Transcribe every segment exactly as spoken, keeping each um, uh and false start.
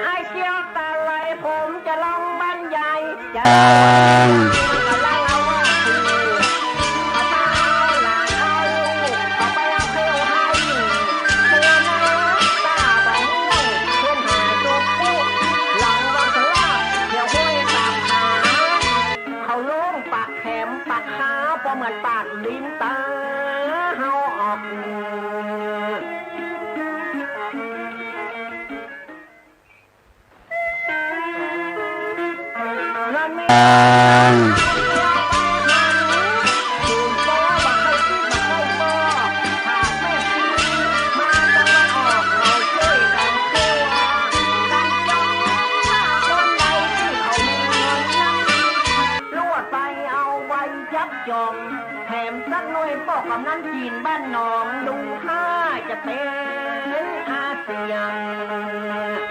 ไอ้เกี้ยวตาไหลผมจะลองบรรยายจะเล่าว่าคือเอาตาเอาหลานเอาลูกเอาไปเอาเที่ยวให้เที่ยวนะตาบ่ม่วงเพื่อนหาตัวผู้หลังวังสลาเที่ยวห้วยตามหา เขาโล่งปากแขมปากหาพอเหมือนปากลิ้นตาเฮาออก ลวดไปเอาใบยับจอง แถมสักหน่อยป้อกำนันจีนบ้านหนองดูถ้าจะเป็นอาเซียน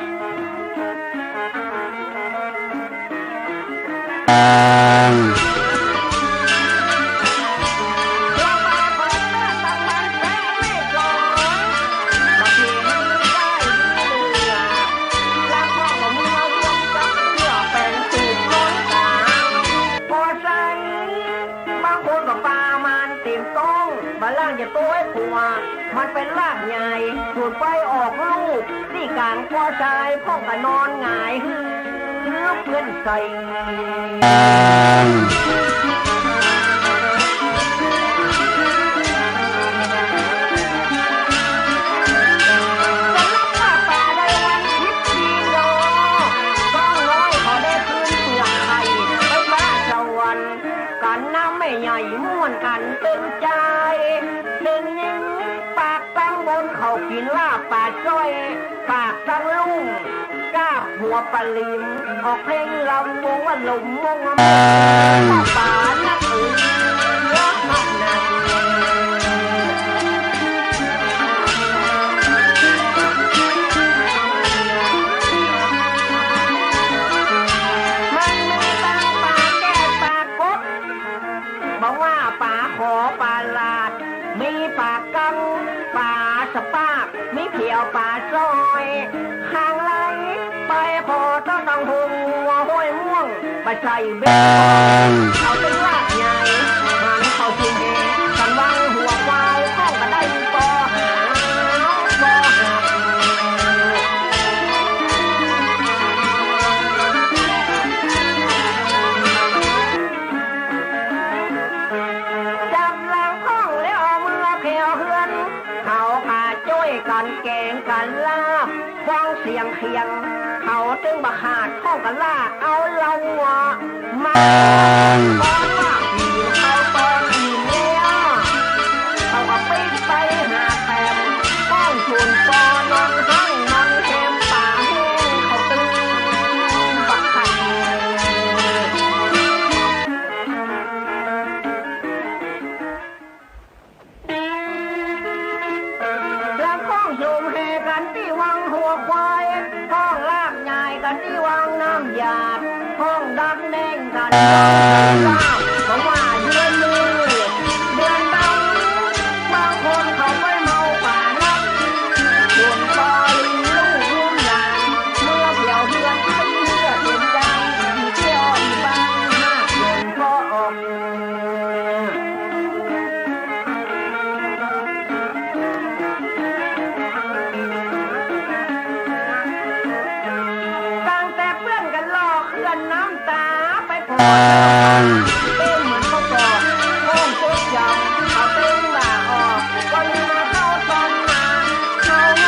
บางคนก็ปามันเต็มต้อง บางล่างจะโต้ยผัว มันเป็นรากใหญ่ สูดไปออกลูก ที่กลางก็ชายพ่องก็นอนหงายหือเพื่อนใส่ สำหรับผ้าป่าในวันคิดดีโล ต้องน้อยขอได้คืนเปลือกไข่ไปบ้าสวรรค์ กันนะแม่ใหญ่ม่วนกันตึงใจ ตึงยิงปากตั้งบนเขากินลาบป่าจ้อย ปากตั้งลุ่งกาบหัวปลาลิม ออกเพลงลำวงว่าลมวงว่าป่านักเอือนักหนา มันมีตั้งปลาแก้วปลากด บอกว่าปลาขอปลาลาด มีปลากัง ปลาสะปาก มีเขียวปลาซอย ข้างไหลไปพอเจ้าตังหงหัวห้วยม่วง ไปใส่เบ็ด เอาเป็นลากใหญ่ หันเข้าสู่แหกันวางหัวควาย ข้องก็ได้ปอหาปอหา จับหลังข้องแล้วเอามือแผ่วเฮือน เขาพาจ้อยกันแกงกันลาบ ฟังเสียงเขียง เขาตึงบักหาดข้องกันลากเอาเหล้ามา ตอนว่าผีเขาตอนอิ่มแล้ว เขาก็ปิ๊กไปหาแถม ข้องชวนปอนอนห้องนอนแคมป่าแห้งเขาตึงบักหาด ลำข้องโยมแห่กันตี้วังหัวควาย ข้องลากยายกันตี้วังน้ำหยาด ข้องดักแน่งกันวังหัวลาบ เพราะว่าเดือนมือเดือนดำ บางคนเขาไปเมาป่านัก ส่วนปอลิงลูกลุ่มหลาน เมื่อเที่ยวเฮือนเพื่อเต็มใจ เที่ยวอีบ้านหน้าเที่ยวก็ออก ตั้งแต่เปื้อนกันหลอกเพื่อนน้ำตาไปพอเจ้าป่า เป็นเหมือนเขาบอก โค้งโจ๊กยอม เขาเป็นบ่าออก ก็ลืมมาเข้าตอนมา เขาไง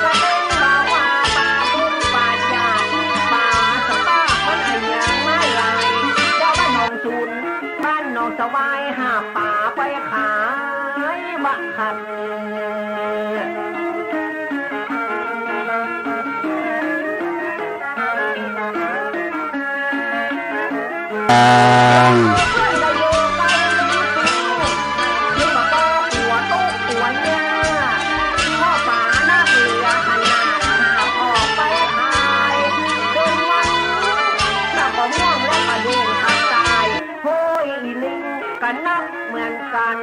ก็เป็นบ่าว่าป่าบุญป่าจาด ป่าสตาร์มันอะหยังมาหลาย เจ้าบ้านหนองสูน บ้านหนองสวายหาปลาไปขายบะคัน เพื่อนก็อยู่ไกลลิบปิง ที่มาปอปัวตุ๊กปัวเนี่ย พ่อป๋าหน้าเบื่อขนาดหาบออกไปขาย จนวันนี้ หน้าก็ม่วงและกระดูกหักตาย โฮ้ย อีลิงก็นักเหมือนกัน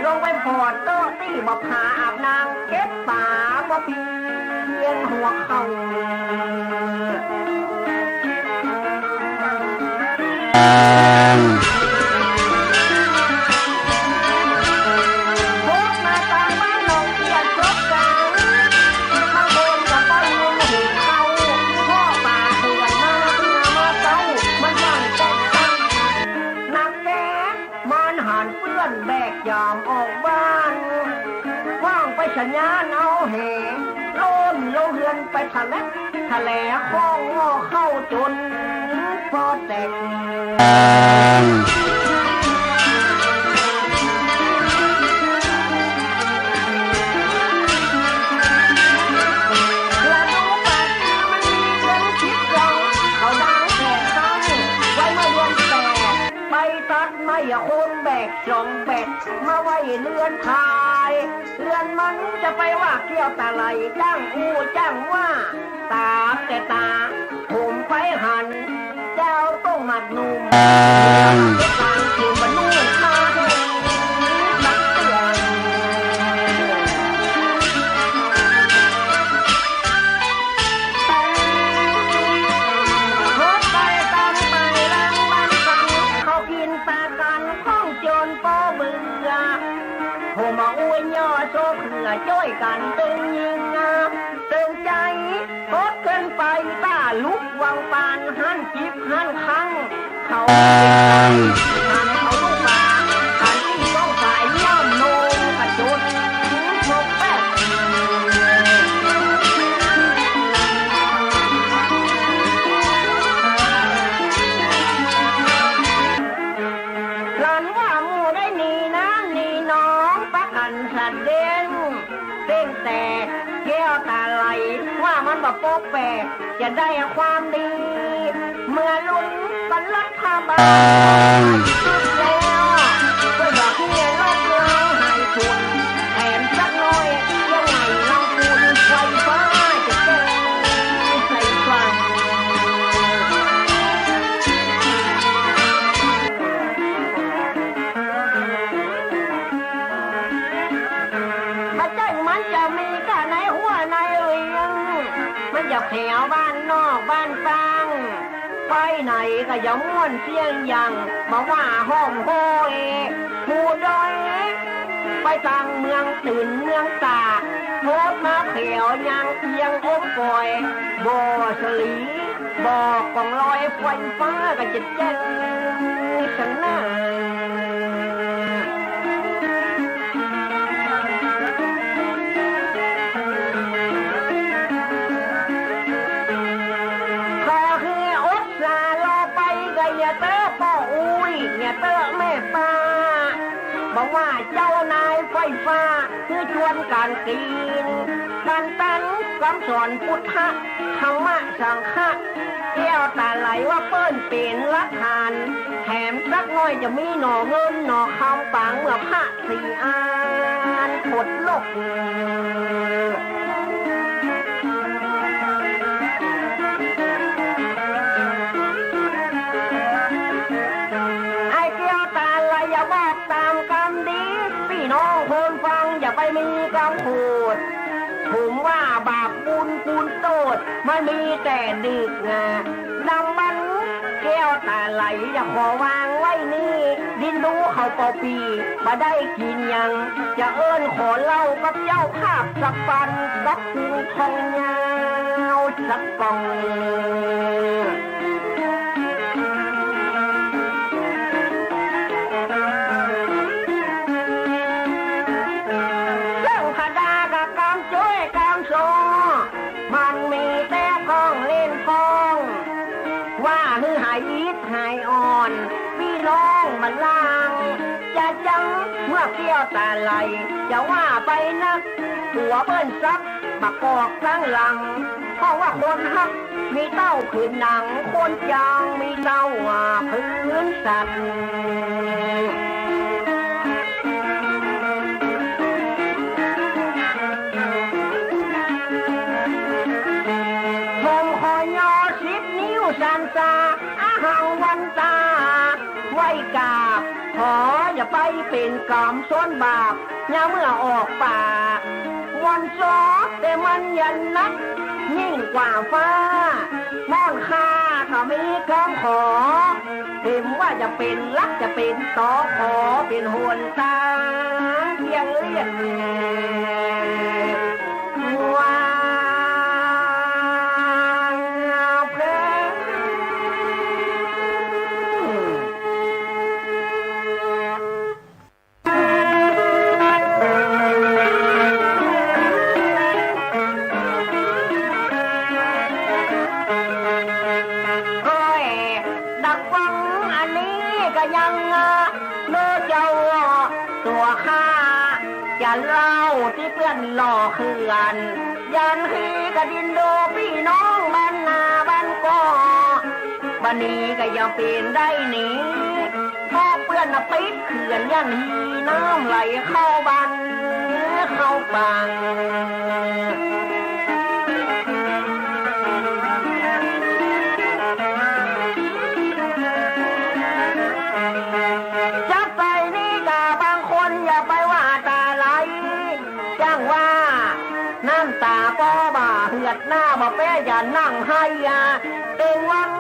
ลงไปพอดโต๊ะตี้บ่ผ่าอาบน้ำ เก็บป๋าบ่เปลี่ยนหัวเข่า พบมาตามบ้านหนองเปียกซบกัน บางคนก็ป้อนนมหุงข้าว พ่อป๋าเถื่อนมาเพื่อมาเต้า มันย่างตกตั้ง นักแก มันหันเปื้อนแบกยามออกบ้าน ว่างไปสัญญาณเอาแห โลนโลเฮือนไปทะเล ทะเลห้องหม้อเข้าจนปอแตก ฤดูกาลมันมีเดือนสิบสอง เขาดาวแตกตั้งไว้เมื่อเดือนแปด ไปตัดไม้อะคนแบกสองแบก มาไว้เรือนพาย เรือนมันจะไปว่าเกี้ยวตาไหลจ้างอู้จ้างว่า ตาแต่ตา ผมไปหัน เจ้าต้องหมักหนุ่ม ตางผมมันนุ่งผ้าแห้งตักเตือน รถไปตามไปรางวัลกัน เขากินปลากันของโจรปอเบื่อ ผมมาอวยย่อโซเผื่อจ้อยกันตึงยิงตึงใจ รถขึ้นไปตาลุกวังปานหันจิบหันคัง เขาเป็นไก่หันเขาลูกหมา การที่ต้องสายย่อมโนมกระจุดพบแป๊บ หลานว่าหมู่ได้หนีน้ำหนีหนองประกันสัตว์เลี้ยง เส้นแตกแก้วตาไหล ว่ามันบ่ปกแปก จะได้ความดี เมื่อลุ้นกันรัฐบาลแล้ว ก็อยากให้ลดลงให้ทุน แถมสักหน่อย ยังไงลำพูนไฟฟ้าจะแก้ใส่ฟัง มาแจ้งมันจะมีกะในหัวในเวียง มันจะแถวบ้านนอกบ้านฟาง ไปไหนก็อย่าม่วนเสียงอย่าง มาว่าห้อมห้อย ผู้ดอย ไปต่างเมืองตื่นเมืองตาก โพดมาแถวยางเอียงอมปล่อย บ่อสลี บอกของลอยไฟฟ้าก็จะแจ้งสนั่น ขอคืออดสารอไปก็อย่าเตอป้ออุ้ย อย่าเตอแม่ป้า บอกว่าเจ้านายไฟฟ้า คือชวนการกิน การตั้งคำสอนพุทธะ ธรรมะสังฆะ แก้วตาไหลว่าเปิ้นเป็นหลักฐาน แถมสักหน่อยจะมีหน่อเงินหน่อคำปางเมื่อพระสี่อานขดลก ไอ้แก้วตาไหลอย่าบอก ตามกำดี พี่น้องคนฟังอย่าไปมีกำโขด ผมว่าบาปบุญคุณโทษ มันมีแต่ดึกงา นำมันแก้วตาไหลอย่าขอวางไว้นี่ ดินดูเขาเป่าปี บ่ได้กินหยัง จะเอิ้นขอเหล้ากับเจ้าภาพสักปัน กับกรุงทองยาวสักกล่อง เรื่องขดากับกำจ้วยกำซอ มันมีแต่ของเล่นของ ว่าหื้อหายอิดหายอ่อน พี่น้องมันลาง จะจังเมื่อเกี้ยว ตาไหล จะว่าไปนัก ผัวเปิ้นซัก มากอกตั้งหลัง เพราะว่าคนฮัก มีเต้าผืนหนัง คนจาง มีเต้า อ่า ผืนสัตว์ ผมขอยอสิบนิ้วสันตา อาหังวันตา ไหว้กราบ ขออย่าไปเป็นกรรมส่วนบาป ยามเมื่อออกปาก วันซอแต่มันยันนัก ยิ่งกว่าฟ้า ม่อนข้าก็มีคำขอ เห็นว่าจะเป็นรักจะเป็นตอขอเป็นหนตางเพียงเลื่อน วางเพลิง โอ้ย ดักฟังอันนี้ก็ยัง เนอะเจ้า ตัวข้าจะเล่าตี้เปื้อนหล่อเขื่อน ยันฮีกะดินโดพี่น้องบ้านนาบ้านกอ บัดนี้ก็ยังเป็นได้หนี เพราะเปื้อนน่ะปิดเขื่อนยันฮีน้ำไหลเข้าบ้านเข้าปาง จับใส่นี่กาบางคนอย่าไปว่าตาไหล จ้างว่าน้ำตาปอบ่าเหือดหน้าบ่แป้อย่านั่งไห้ยา เต็งวัน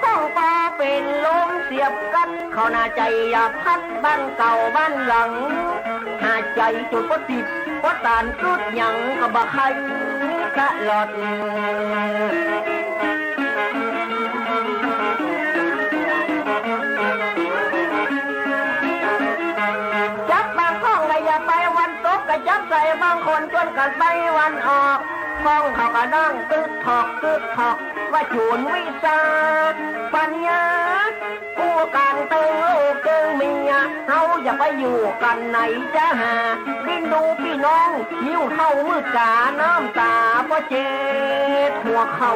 ของปอเป็นลมเสียบกัด เขาหน้าใจอย่าพัดบ้านเก่าบ้านหลัง หาใจจุดปอติดปอตานจุดหยังก็บ่ใครตลอด จับบางข้องก็อย่าไปวันตก ก็จับใส่บางคนจนกันไปวันออก ข้องเขาก็นั่งตึกถอกตึกถอก ว่าโจรวิชาปัญญา ผู้การเติงลูกเติงเมีย เฮาอย่าไปอยู่กันไหนจะหา ลิ้นดูพี่น้อง หิ้วเท่ามืดกา น้ำตาบ่เจ็บหัวเข่า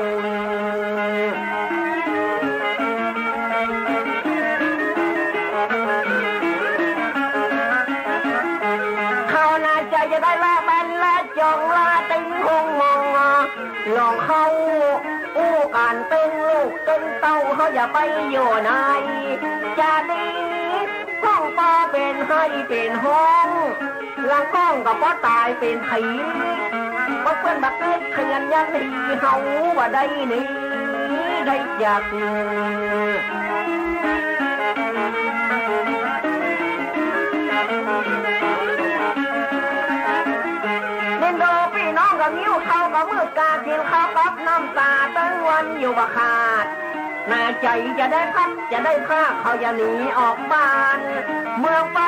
เขาน่าจะจะได้ละบันละจองละติงหงมอง ลองเข้าอู้การตึงลูกตึงเต้า เขาอย่าไปอยู่ในจะดี ห้องปอเป็นไห้เป็นห้อง หลังห้องก็ปอตายเป็นผี ปอเปื้อนบักกึดเถื่อนยังดี เฮาบ่ได้หนีได้จาก เล่นโดพี่น้องก็งิ้วเข้าก็มืดกากินข้าวกับน้ำตาตั้งวันอยู่บ่ขาด หน้าใจจะได้พัดจะได้พาเขาอย่าหนีออกบ้านเมืองไป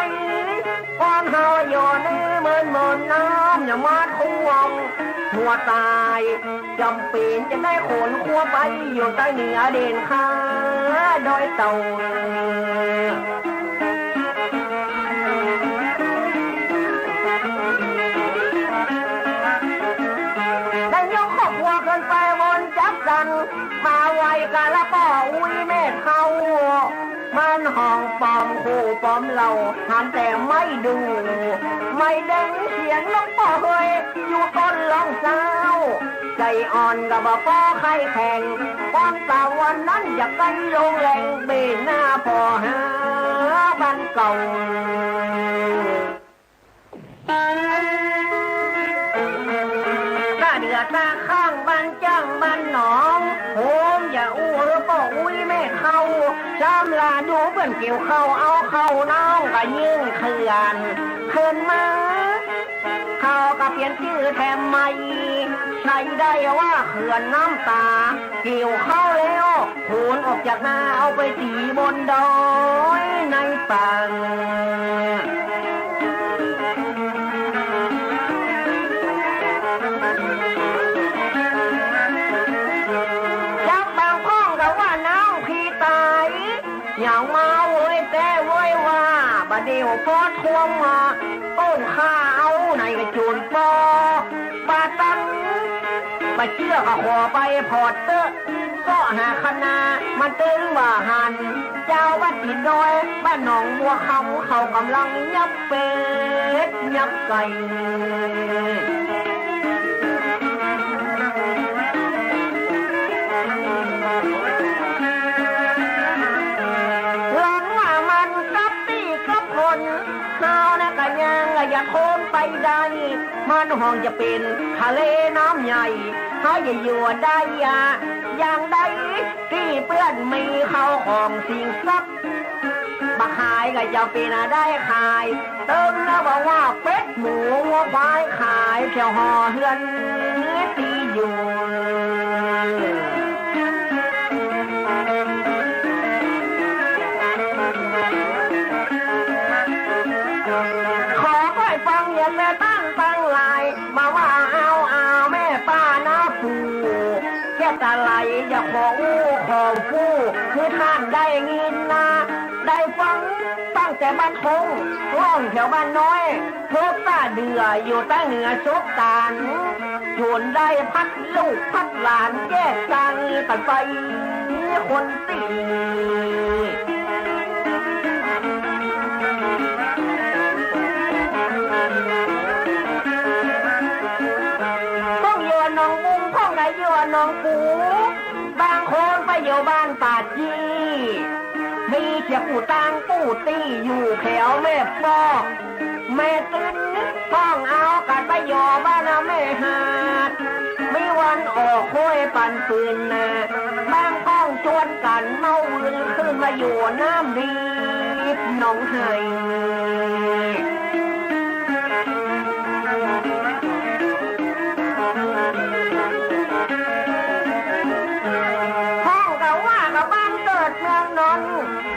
ก่อนเฮาอยู่ในเมืองมนต์น้ำอย่ามาท่วมหัวตาย จำเป็นจะได้ขนครัวไปอยู่ใต้เหนือเด่นข้าดอยเต่า ได้ยกครอบครัวขึ้นไปบนจักสัน มาไหว้กะละป้ออุ้ยแม่เฒ่า มันห้องปอมคู่ปอมเหล่า หันแต่ไม่ดู ไม่เด้งเสียงนกป้อเฮย อยู่ต้นร้องเศร้า ใจอ่อนกับบ่ป้อไข้แข็ง ความตาวันนั้นอยากไปลงแรงเบนหน้าพ่อหาบ้านเก่า ตาเดือดตาข้างบ้านจ้างบ้านหนอง โหมอย่าอู้เออป้ออุ้ยแม่เฒ่า ซ้ำลาดูเปิ้นเกี่ยวเข้าเอาเข้าน้องก็ยิ่งเถื่อนขึ้นมา เขาก็เปลี่ยนชื่อแถมใหม่ ใส่ได้ว่าเขื่อนน้ำตา เกี่ยวเข้าแล้ว ขนออกจากนาเอาไปตีบนดอยในป่า จับบางข้องก็ว่าน้องพี่ตาย อย่างมาโวยแต่โวยว่า บ่าเดี่ยวพอทวงมา โอ้ ข้าเอาในกระโจนปอ ปาตัง ปาเจื้อก็ขอไปพอดเต๊อะ เซาะหาคณะ มันตึงว่าหัน เจ้าวัดติดดอย บ้านหนองบัวคำ เขากำลังยับเป็ดยับไก่ หลังว่ามันกับตี้กับคน เฮานะกะยังละอยากโค้งไปได้ มันห้องจะเป็นทะเลน้ำใหญ่ เฮาอย่าอยู่ได้ยะ อย่างใดที่เปื้อนมีเข้าของสิ่งทรัพย์ บักขายก็จะเป็นอะไรขาย เติมแล้วบอกว่าเป็ดหมูวัวควายขายแถวหอเฮือนตีอยู่ ขอค่อยฟังอย่าแต่ตั้งตั้งหลาย มาว่าเอาเอาแม่ป้าน้าปู่ แค่ตะไหลอย่าขออู้ขอฟู่ คือท่านได้ยินนะ ได้ฟังตั้งแต่บ้านทง ร้องแถวบ้านน้อย พบป้าเดืออยู่ใต้เหนือซบตาน โจรได้พัดลูกพัดหลานแยกกันไปคนตี พ้องอยู่หนองบุง พ้องก็อยู่หนองปู บางคนไปอยู่บ้านป่าจี้ มีเสียผู้ตางผู้ตี้อยู่แถวแม่ปอก แม่ตึน พ้องเอากัดไปอยู่บ้านแม่หาด มีวันออกห้วยปันปืนนา บางพ้องชวนกันเมาอื่นขึ้นมาอยู่น้ำดีหนองไฮ พ้องก็ว่ากับบ้านเกิดเมืองนอน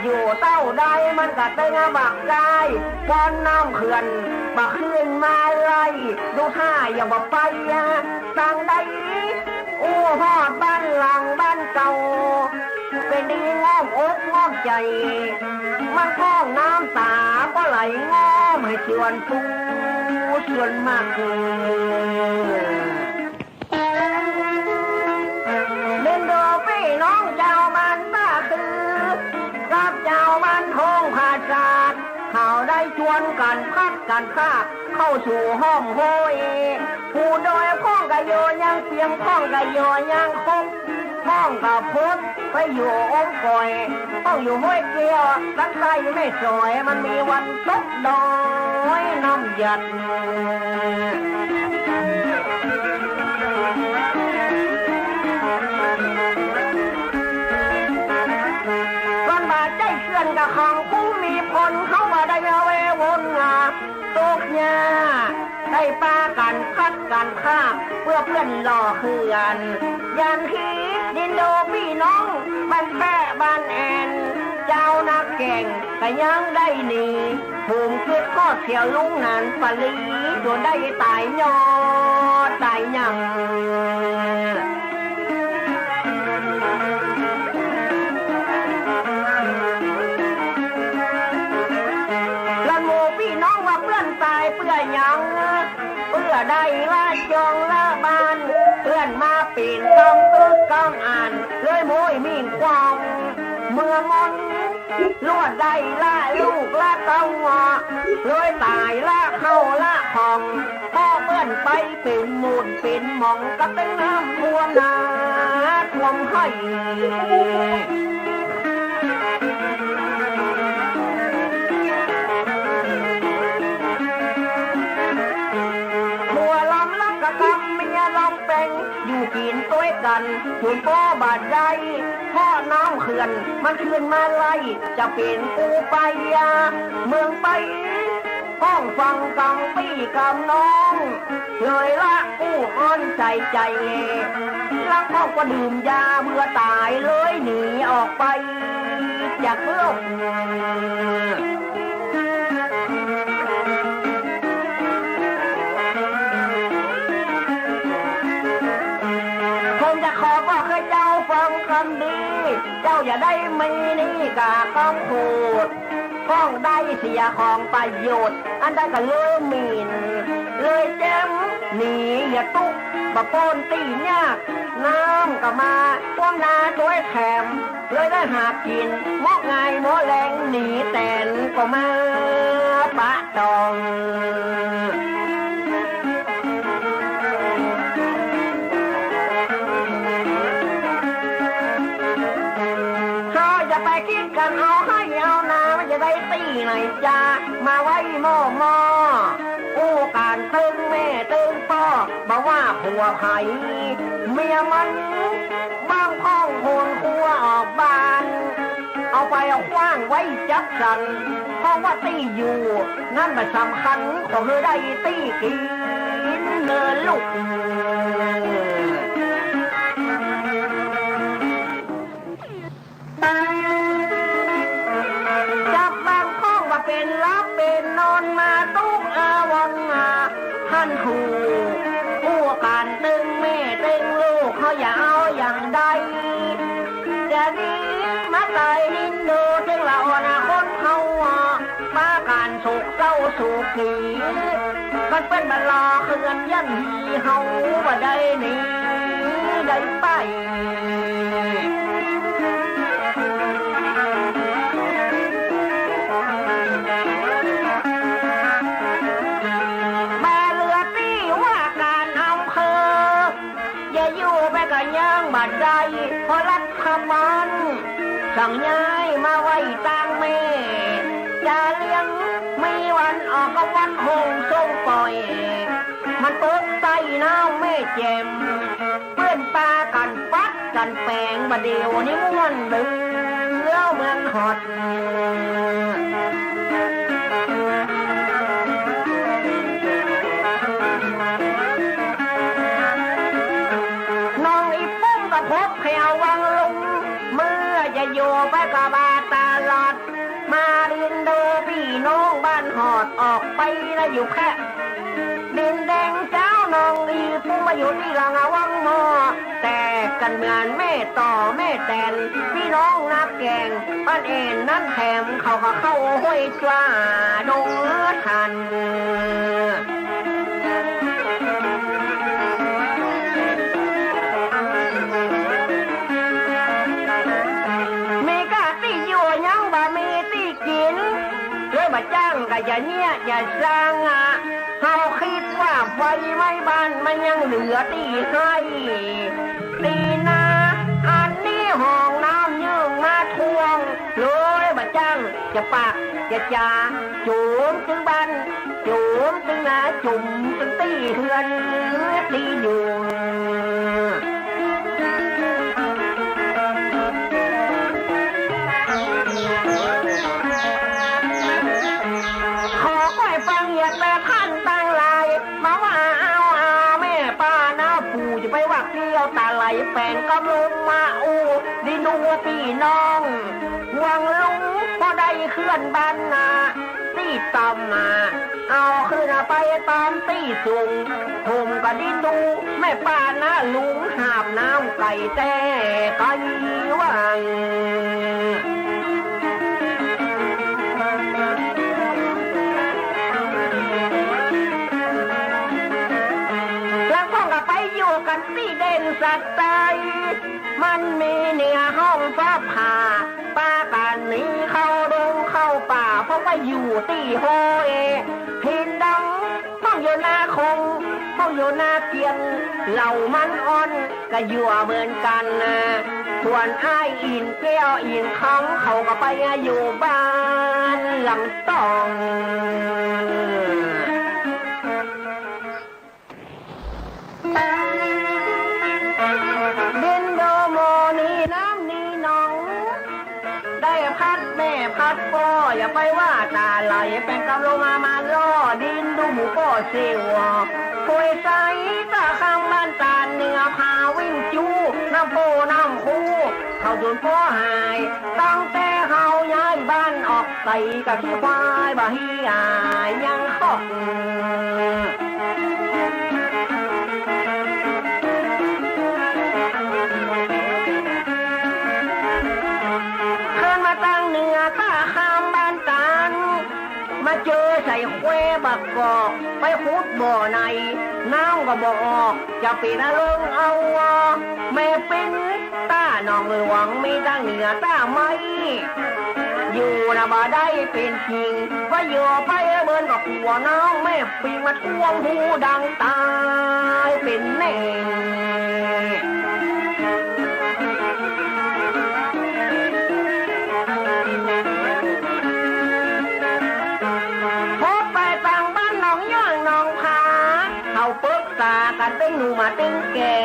อยู่เต้าใดมันก็เต็งบักกาย ป้อนน้ำเขื่อนบักขึ้นมาไล่ ดูท่าอย่าบ่ไปอะ ทางใด อู้ฮอดบ้านหลังบ้านเก่า เป็นดีงอมอกงอมใจ มันพ้องน้ำตาก็ไหลงอมให้ส่วนผู้ส่วนมาก เล่นดูพี่น้องเจ้าบ้านตาคือ กับเจ้าบ้านทองผาสาด เขาได้ชวนกันพัดกันพาก เข้าสู่ห้องโฮเอ ผู้โดยพ้องกะโยยังเตรียมพ้องกะโยยังคง พ้องกะพบไปอยู่องค์ก่อย พ้องอยู่ห้วยเจียว ตั้งใต้แม่สอย มันมีวันตกดอยน้ำหยัด ก่อนบ่าใจเขื่อนกับของผู้มีพล เขาว่าได้เอาไว้วนงา ตกหญ้า ได้ปากันพัดกันพาก เพื่อเปื้อนหล่อเขื่อน ยันฮีดินโดพี่น้อง บ้านแพร่บ้านแอน เจ้านักแก่งก็ยังได้หนี ผมคิดฮอดแถวลุงหนานปาลี จนได้ตายยอดตายยัง ละหมู่พี่น้องว่าเปื้อนตายเปื้อหยัง เปื้อได้ละจองละบ้าน เปื้อนมาเป๋นกำตึกกำอ่าน เลยโม้ยมิ่งความ เมื่อมน ลวดได้ละลูกละเต้า เลยตายละเข้าละของ เพราะเปื้อนไปเป๋นหมู่เป๋นหม่อง กับเป๋นน้ำท่วมนาท่วมไฮ่ ผัวลำลักกะกำ เมียลำแปง อยู่กินตวยกัน จนป้อบาดใด เพราะน้ำเขื่อนมันขึ้นมาไล่ จะเป๋นกูไปยา เมืองไป พ้องฟังกำปี้กำน้อง เลยละกู้อ้อนใจใจ ลักพ้องก็ดื่มยาเบื่อตาย เลยหนีออกไปจากโลก ผมจะขอบอกให้เจ้าฟังคำดี เจ้าอย่าได้มีหนี้กับกำพูด ของได้เสียของประโยชน์ อันใดก็เลยหมิ่น เลยแจ้มหนี อย่าตุ๊กบ่ปล้นตี้ยาก น้ำก็มาท่วมนาช่วยแถม เลยได้หากิน เหมาะง่ายเหมาะแรง หนีแตนก็มาปะตอง เฮาอย่าไปคิดกันเอาไฮ่เอานา มันจะได้ตี้ไหนจ้า มาไว้หม้อหม้อ อู้การตึงแม่ตึงป้อ บ่ว่าผัวไผเมียมัน บางครั้งคนครัวออกบ้าน เอาไปเอาขว้างไว้จักสัน เพราะว่าตี้อยู่นั้นบ่สำคัญ ขอให้ได้ตี้กินเนินลูก จับบางครั้งว่าเป็นหลับเป็นนอนมาตุ๊กอาวันมา ท่านผู้ผู้การตึงแม่ตึงลูก เขาอย่าเอาอย่างใด จะดีมาตายนินดู ถึงละอ่อนคนเขา ปาการโศกเศร้าโศกเสีย มันเป็นบัลลาเคือนยันหีเฮาบ่ได้หนีได้ไป มาเหลือตี้ว่าการอำเภอ อย่าอยู่ไปก็ยังบ่ได้ เพราะรัฐบาลสั่งย้ายมาไว้ตางแม่ จะเลี้ยงมีวันออกก็วันโฮงส่งปล่อย มันตกใต้น้ำแม่แจ่ม เปื้อนปากันปัดกันแปง บ่าเดียวนี้ม่วนเดือเมืองฮอด น้องอีปุ้มก็พบแถววังลุง เมื่อจะอยู่ไปก็บ่าตลอด มาดินดูพี่น้องบ้านฮอด ออกไปแล้วอยู่แค่ ดินแดงเจ้าน้องอีปุ้มมาอยู่ตี้หลังวังหม้อ แต่กันเหมือนแม่ต่อแม่แตน พี่น้องนับแกง อันเอ็นนั้นแถมเขาก็เข้าห้วยจ้าดงทัน มีกะตี้อยู่ยังบ่มีตี้กิน เลยบ่าจ้างก็อย่าเยียะอย่าซางอะ เฮาคิดว่าไฟไหม้บ้านมันยังเหลือตี้ไฮ่ตี้นา อันนี้ห้องน้ำยื่งมาท่วม เลยบ่าจ้างจะปากจะจา จุ่มตึงบ้าน จุ่มตึงนา จุ่มตึงตี้เฮือนตี้อยู่ ขอค่อยฟังอย่าแต่ท่านตังหลาย มาว่าเอาอาแม่ป้าน้าปู่ จะไปว่าเกลี้ยวตาไหลแปงกำลุงมาอู้ ดินดูว่าพี่น้อง หวังลุงพอได้เคลื่อนบ้านนา ตี้ต่ำมา เอาขึ้นไปตามตี้สูง ผมก็ดินดู แม่ป้าน้าลุงหาบน้ำไก่แต่ไกลวัง แล้วก็ไปอยู่กันตี้เด่นสัตว์ใจ มันมีเหนือห้องฟ้าผ่า ปากันหนีเข้าดงเข้าป่า เพราะว่าอยู่ตี้ห้วยหินดง พวกอยู่นาคง พวกอยู่นาเกียน เหล่ามันอ่อนก็อยู่เหมือนกันนะ ส่วนอ้ายอินแก้วอินคำ เขาก็ไปอยู่บ้านหลังตอง ดินโดโมนีน้ำนีหนอง ได้พัดแม่พัดพ่อ อย่าไปว่าตาไหล แปงกำลงมามาล่อ ดินดูหมูก็เสียว โพยใสตาคำบ้านตาเหนือพาวิ่งจู้ น้ำโพน้ำคู เขาจนพ่อหาย ตั้งแต่เขาย้ายบ้านออก ใส่กะขี้ควายบ่าฮี่อายยังคอก ขึ้นมาตั้งเหนือตาคำบ้านตา ก็ไปขุดบ่อใน น้ำก็บ่ออก จะเป๋นอะเลิงเอา แม่ปิ้ง ตาหนองหลวง มีตังเหนือตาไม้ อยู่นะบ่ได้เป๋นจริง ว่าอยู่ไปเบิ่นก็กลัวน้องแม่ปิ้งมาท่วมหูดังตายเป๋นแน่ พอไปตังบ้านหนองย่างหนองผา เขาปรึกษากั๋นเต็งหนุ่มมาเต็งแก่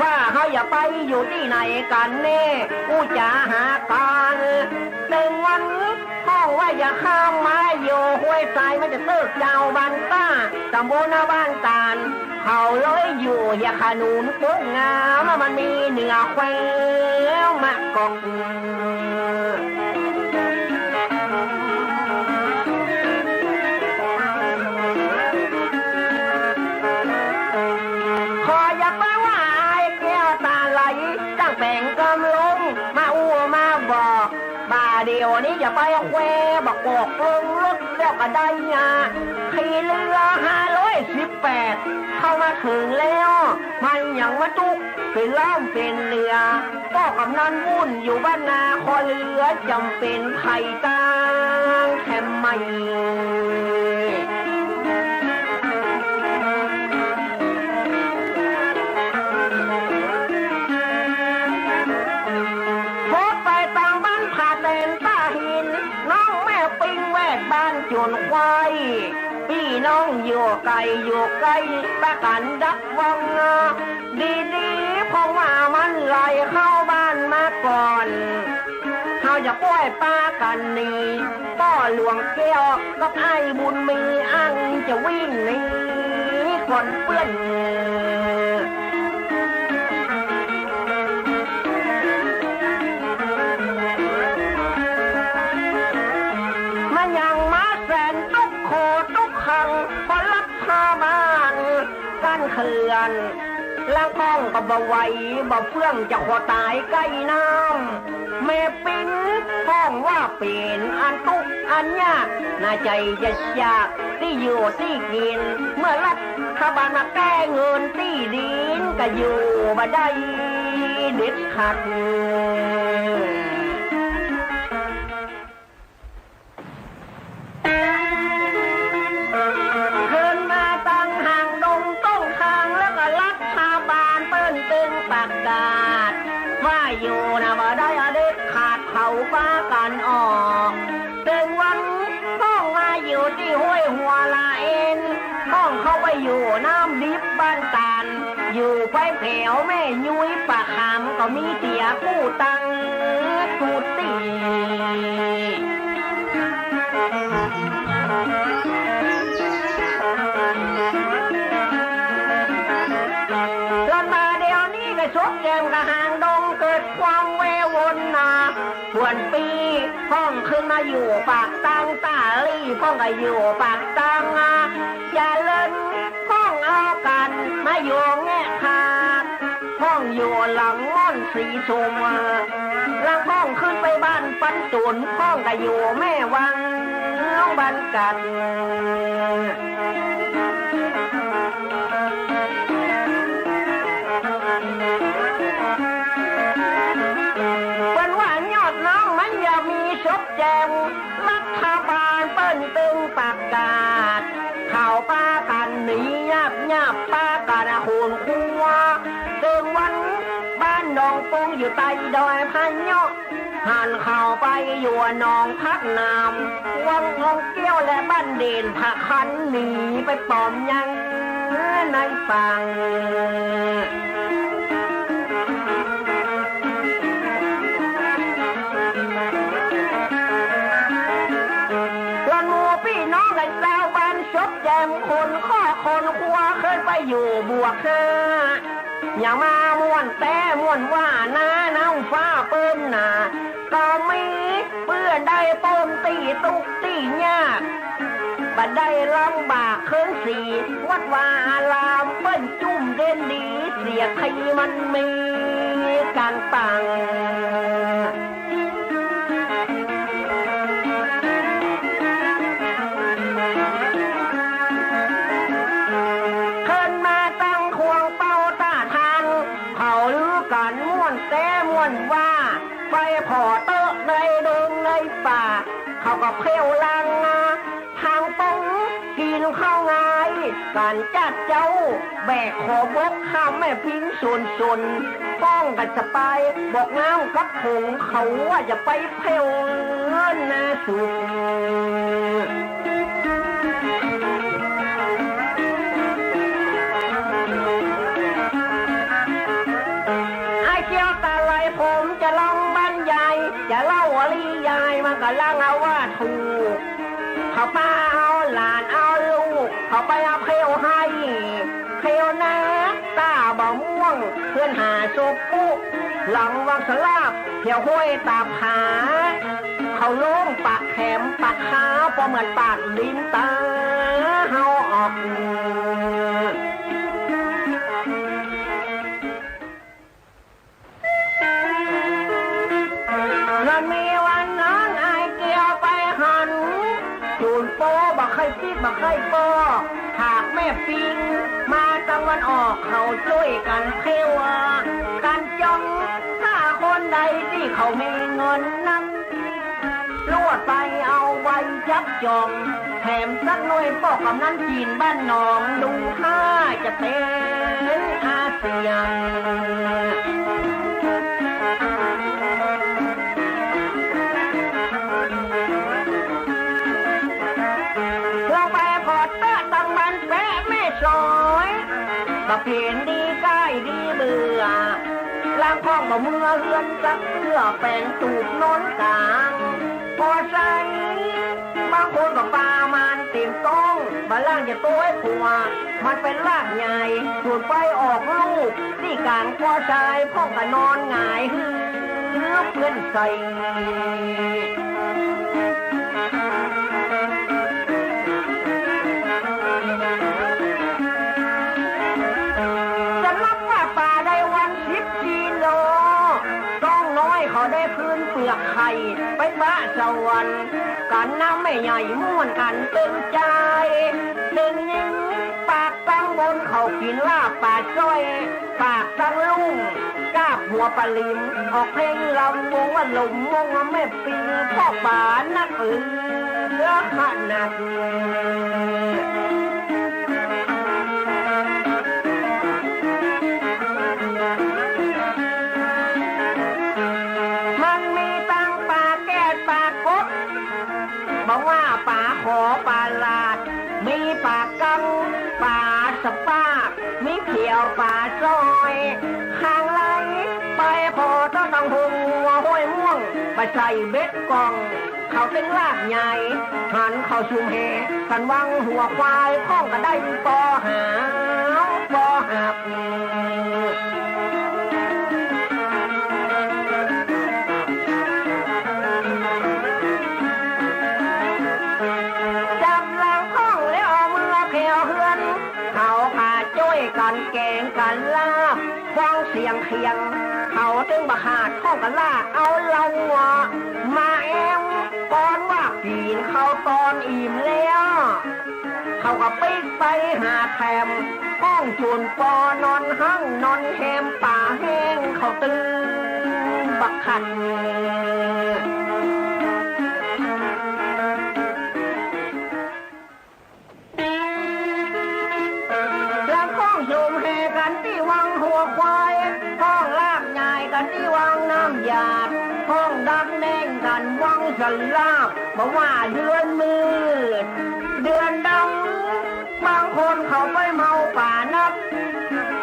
ว่าเฮาจะไปอยู่ตี้ไหนกั๋นแน่ อู้จ๋าหากั๋น เต็งวันฮ้องว่าจะข้ามมาอยู่ห้วยทราย มันจะเติกเจ้าบ้านต้า ตำบลนาบ้านตาล เขาเลยอยู่เฮียขนุนปุ๊กงาม มันมีเหนือแควมะกอก ขออยากไปไหว้แก้วตาไหล ตั้งแต่งกำลง มาอู้มาบอก บ่าเดี๋ยวนี้จะไปแควบักกอกลงรถแล้วก็ได้ยา ขี่เรือห้าร้อยสิบแปด เข้ามาถึงแล้ว มันยังมาตุ๊กเป็นล่ามเป็นเรือ ป้อกำนันวุ่นอยู่บ้านนา คอเรือจำเป็นไผตางแคมไม่ พอไปตางบ้านผาแตนต้าหิน น้องแม่ปิ้งแวดบ้านโจรควาย ปี้น้องอยู่ไกลอยู่ใกล้ ปะกั๋นดักวัง ดีๆ เพราะว่ามันไหลเข้าบ้านมาก่อน เฮาจะป้อยปากั๋นหนี ป้อหลวงแก้วกับไอ้บุญมี อังจะวิ่งหนีก่อนเปื้อน มันยังมาแสนตุ๊กโขตุ๊กขัง เพราะรัฐบาล กั้นเขื่อน ลางก้องก็บ่ไหว บ่เฟื่องจะขอตายใกล้น้ำ แม่ปิ้งฮ้องว่าเป๋นอันตุ๊กอันยาก หน้าใจ๋จะอยากตี้อยู่ตี้กิ๋น เมื่อรัฐบาลมาแก้เงินตี้ดิน ก็อยู่บ่ได้เด็ดขาด ขึ้นมาตังหางดงต้งทาง แล้วก็รัฐบาลเปิ้นตึงประกาศ ว่าอยู่นะบ่ได้เด็ดขาด เขาปากั๋นออก ตึงวันต้องมาอยู่ตี้ห้วยหัวละเอ็น ต้องเข้าไปอยู่น้ำดิบบ้านตาล อยู่ไปแผวแม่ยุ้ยปะขาม ก็มีเตี๋ยกู้ตังกู้ตี้ จนมาเดี๋ยวนี้ก็ชกแกมกับหางดง เกิดความแวววนนา ส่วนปี้พ่องขึ้นมาอยู่ปากตาง ตาลี่พ่องก็อยู่ปากตาง อย่าเลินพ่องเอากันมาอยู่แง่ขาด พ่องอยู่หลังม่อนสีชม หลังพ่องขึ้นไปบ้านปันตุน พ่องก็อยู่แม่วังบ้านกัน เปิ้นว่ายอดน้ำมันอย่ามีชบแจม รัฐบาลเปิ้นตึงประกาศ เขาปากั๋นหนียาบยาบ ปากั๋นขนครัว ตึงวันบ้านหนองปงอยู่ใต้ดอยพะเยาะ หันเข้าไปอยู่หนองผักน้ำ วังหนองแก้วและบ้านเด่นผาคัน หนีไปปอมยังในฝั่ง ส่วนหมู่ปี้น้องและชาวบ้านชบแจม ขนครอบขนครัว ขึ้นไปอยู่บวกห้า อย่ามาม่วนแต๊ม่วนว่า น้าน้ำฟ้าเปิ้นนา ก็มีเปื้อนได้ปนตี้ตุ๊กตี้ยาก บ่ได้ลำบากเคิงสี วัดวาอารามเปิ้นจุ่มเด่นดี เสียทีมันมีการตั้ง ว่าไปผ่อเต๊อะในดงในป่า เขาก็เที่ยวลังนา ทางตรงกินข้าวงาย กันจัดเจ้า แบกขอบกข้ามแม่ปิงสนสน ป้องกันสะปาย บอกน้ำกับผง เขาว่าจะไปเที่ยวนาสุก ไอ้เกี้ยวตาไลผมจะลองบรรยาย จะเล่าอริยายมันก็ลังเอาว่าถูก เขาป้าเอาหลานเอาลูก เขาไปเอาเที่ยวให้ เที่ยวนาตาบ่ม่วง เพื่อนหาศพปุ๊ หลังวังสลาบ แถวห้วยตาผา เขาลงปากแขมปากขาว พอเหมือนปากลิ้นตาเฮาออก นั้นมีวันนั้นไอ้เกี้ยวไปหัน จูนโปบ่ใค่ปิ๊กบ่ใค่ปอ หากแม่ปิงมาตะวันออก เขาจ้วยกันเที่ยวกันจ้อง ถ้าคนใดตี้เขามีเงินนั้น ลวดไปเอาใบจับจอง แถมสักหน่อยป้อกำนันจีนบ้านหนอง ดูท่าจะเป็นอาเซียน ลงไปผ่อเต๊อะตังบ้านแป๊ะแม่สอย บ่เปลี่ยนดีใก้ดีเบื่อ ล้างคอกบ่เมือเฮือนซักเสื้อ แปรงตูบนอนกลาง ก็ใส่ บางคนก็ปามานเต็มต้อง บ่ล้างจะโต้ยผัว มันเป็นรากใหญ่ สูดไปออกลูก ตี้กลางก็ใส่ พ่องก็นอนหงายหือเปื้อนใส่ สำหรับว่าป่าได้วันสิบกิโล ต้องน้อยเขาได้พื้นเปลือกไข่ ไปปะสวรรค์ กันน้ำแม่ใหญ่ม่วนกันเต็มใจ เต็มยิ่งปากตั้งบนเขากินลาบป่าจ้อย ปากตั้งลุ่ม กาบหัวปลาลิม ออกเพลงลำวงว่าลมวงแม่ปิง พ่อป่านักเหลือขนาด มันมีตั้งป่าแก้ดป่ากก บอกว่าป่าขอป่าลาด มีป่ากัง ป่าสะปาก มีเขียวป่าซอย ข้างไหลไปพอต้นตังหงหัวห้วยม่วง ไปใส่เบ็ดกอง เขาเต็งลากใหญ่ หันเขาซุมแห กันวังหัวควาย ข้องก็ได้ปอหาปอหับ จับหลังข้องแล้วเอามือแผ่วเฮือน เขาก็จ้วยกันแกงกันลาบ ฟังเสียงเขียง เขาตึงบ่ขาด ข้องก็ลากเอาเหล้ามาแอม ก่อนว่ากินข้าวตอนอิ่มแล้ว เขาก็ปิ๊กไปหาแถม ห้องจูนปอนอนห้างนอนแฮม ป่าแห้งเขาตึงบักคัน แล้วห้องโยมแห่กันตี้วังหัวควาย ห้องลากใหญ่กันตี้วังน้ำหยาด ห้องดักแน่งกันวังสลาบ บอกว่าเดือนมืด เดือนดำ บางคนเขาไปเมาป่านัก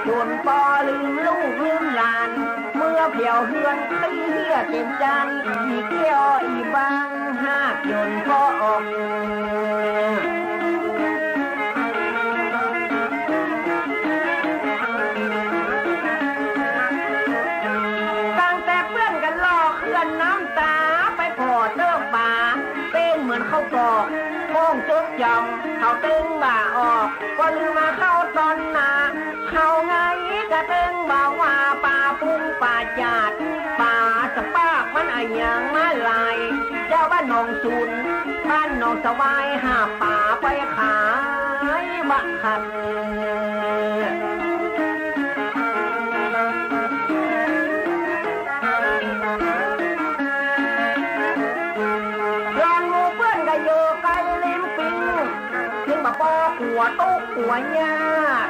จนปอลืมลูกลืมหลาน เมื่อเผียวเฮือนขี้เหี้ยเต็มจาน อีแก้วอีบางหากจนพอออก ตั้งแต่เปื้อนกันหลอกเฮือนน้ำตา ไปผ่อเติบป่า เป็นเหมือนข้าวตอก ห้องจดจำ เขาตึงบ่าออก ก็ลืมมาเข้าตอนนา เขาไงกระตึงบอกว่าป่าปุงป่าจาด ป่าสะปากมันอะหยังมาหลาย เจ้าบ้านหนองสูน บ้านหนองสะวาย หาป่าไปขายบะคัน หัวยาก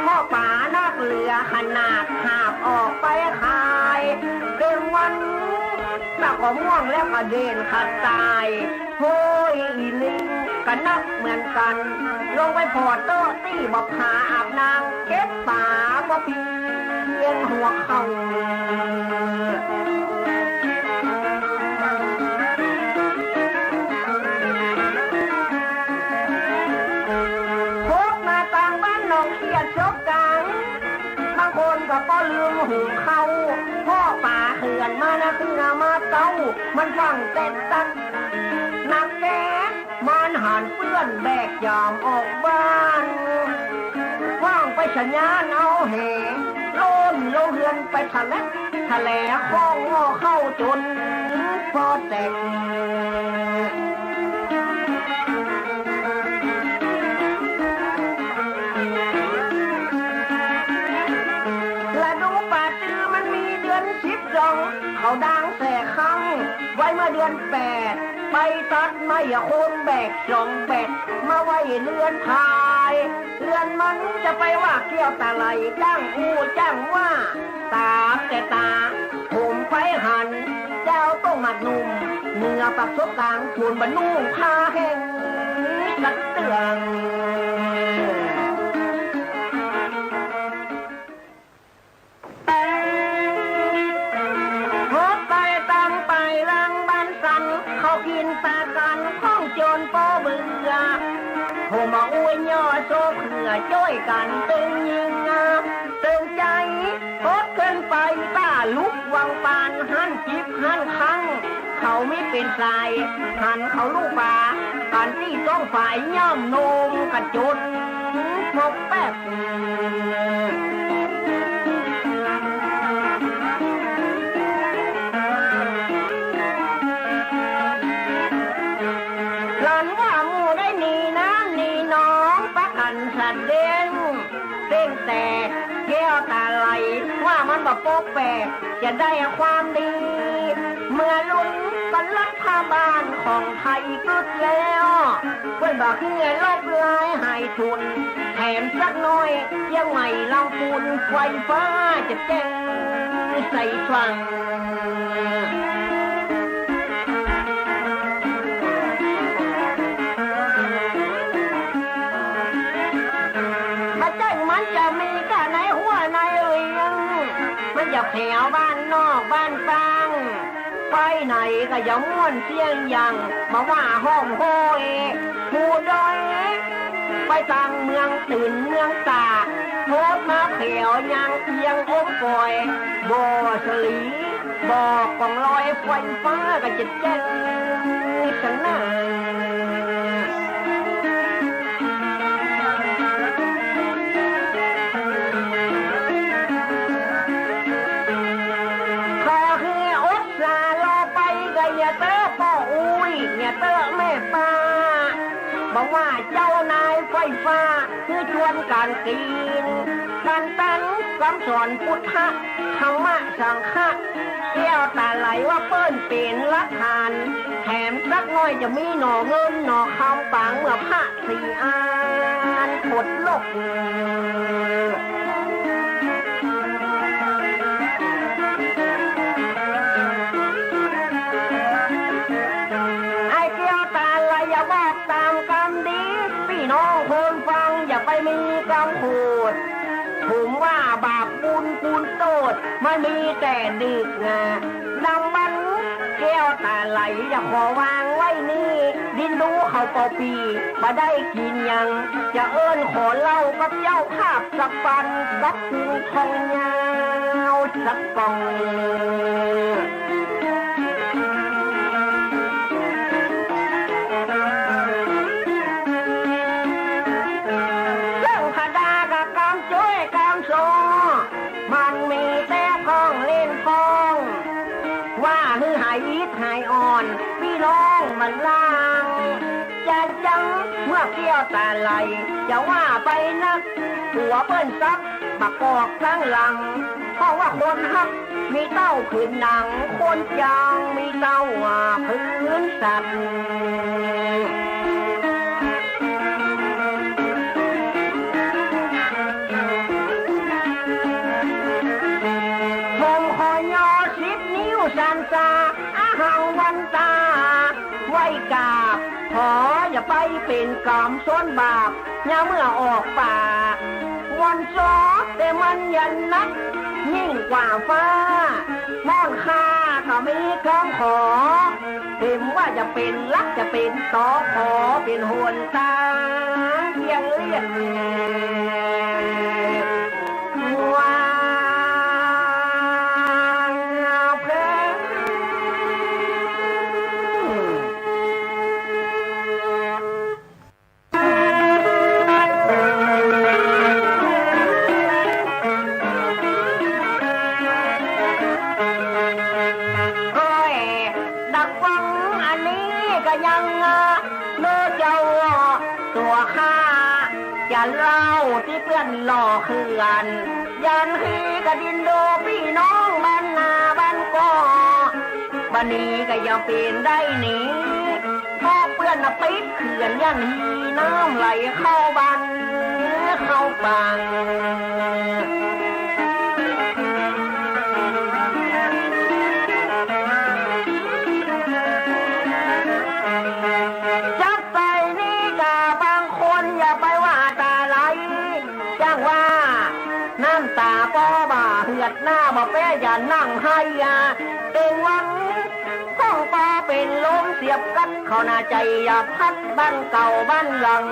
เพราะป๋านักเหลือขนาดหาบออกไปขาย เต็มวัน ตะก็ม่วงแล้วก็เด่นขัดตาย โฮ้ย อีลิงก็นักเหมือนกัน ลงไปผ่อโต๊ะตี้บ่าผาอาบนาง เก็บป๋าบ่เพียงหัวเข่า พบมาตางบ้านหนองเขียดซบกลาง บางคนก็บ่ลืมหุงข้าว เพราะป๋าเขื่อนมานะคือนามาเต้า มันฟังเต้นตัน นักแก่ มันหันเปื้อนแบกยามออกบ้าน ว่างไปสัญญาณเอาแห โลนโลเฮือนไปทะเล ทะเลข้องงอเข้าจนพอแตก ฤดูป่าตื้อมันมีเดือนสิบสอง เขาดางแส่ครั้ง ไว้เมื่อเดือนแปด ไปตัดไม้โคนแบกสองแบก มาไว้เรือนพาย เรือนมันจะไปว่าเกี้ยวตาไหล จ้างอู้จ้างว่า ตามแต่ตา ผมไปหัน เจ้าต้องหมัดหนุ่ม เหนือปากซบกลาง ชวนบรรนุงพาแห่งสักเตือง โหดไปตำไปหลังบ้านสัน เขากินปลากันของโจรปอเบื่อ ผมมาอวยย่อโซ่เผื่อจ้อยกันตึงยิงงามตึงใจ โหดเกินไปตาลุกวังปานหันจิบหันคัง เขาไม่เป็นสาย หันเขาลูกปลา กันตี้ต้องฝ่ายย่อมโนมกระจุด พบแป๊บ หลานว่าหมู่ได้หนีน้ำหนีหนอง ประกันสัตว์เลี้ยง เส้นแต่แก้วตาไหล ว่ามันบ่ปกแปก จะได้ความดี เมื่อลุ้นกันรัฐบาลของไทยกึกแล้ว เปิ้นบ่คือลบลายหายทุน แถมสักหน่อย เจียงใหม่ลำพูน ไฟฟ้าจะแจ้งใส่ฝั่ง บ่ใจ้มันจะมีก้าในหัวในเวียง มันจะแผวบ้านนอกบ้านต่าง ไปไหนก็อย่าม่วนเสียงอย่าง มาว่าห้องโฮย ผู้ดอย ไปต่างเมืองตื่นเมืองตาก โพดมาแผวยางเอียงอมปอย บ่อสลี บ่อกองลอย ไฟฟ้าก็จะแจ้งสนั่น ขอให้อดสารอไปก็อย่าเตอะป้ออุ้ย อย่าเตอะแม่ป้า บอกว่าเจ้านายไฟฟ้าคือชวนกันกิน กันตันคำสอนพุทธะ ธรรมะสังฆะ แก้วตาไหลว่าเปิ้นเป็นหลักฐาน แถมสักหน่อยจะมีหน่อเงินหน่อคำปางเมื่อพระสี่อานขดลก ไอ้แก้วตาไหลอย่าบอกตามกำดี พี่น้องคนฟังอย่าไปมีกำขูด ผมว่าบาปบุญคุณโทษ มันมีแต่ดึกนะ นำมันแก้วตาไหล อย่าขอวางไว้นี่ ดินรู้เขาเป่าปี บ่ได้กินหยัง จะเอิ้นขอเหล้ากับเจ้าภาพสักปัน กับคุณทองยาวสักกล่อง เรื่องขดากับกำจ้วยกำซอ มันมีแต่ของเล่นของ ว่าหื้อหายอิดหายอ่อน พี่น้องมันล่าง จะจังเมื่อเกี้ยวตาไหล จะว่าไปนัก ผัวเปิ้นซับบักกอกตั้งหลัง เพราะว่าคนฮักมีเต้าผืนหนัง คนจังมีเต้าว่าผืนสัตว์ เ กาบ ขออย่าไปเป็นกรรมส่วนบาป ยามเมื่อออกป่า วันซ้อแต่มันยันนัก ยิ่งกว่าฟ้า ม่อนข้าก็มีคำขอ เห็นว่าจะเป็นรักจะเป็นตอ ขอเป็นหนตางเพียงเลี่ยง วางเพลิง โอ้ย ดักฟังอันนี้ก็ยัง เนอะเจ้าตัวข้า จะเล่าตี้เปื้อนหล่อเขื่อน ยันฮีกะดินดูปี้น้องบ้านนาบ้านกอ บัดนี้ก็ยังเป๋นได้หนี เพราะเปื้อนน่ะปิดเขื่อนยันฮีน้ำไหลเข้าบ้านเข้าปาง จับใส่นี่กะบางคนอย่าไปว่าตาไหล จังว่าน้ำตาปอบ่าเหือดหน้าบ่แป๊อย่านั่งไห้ยา เต็งวันข้องปอเป๋นลมเสียบกัดเข้าหน้าใจ๋อย่าพัดบ้านเก่าบ้านหลัง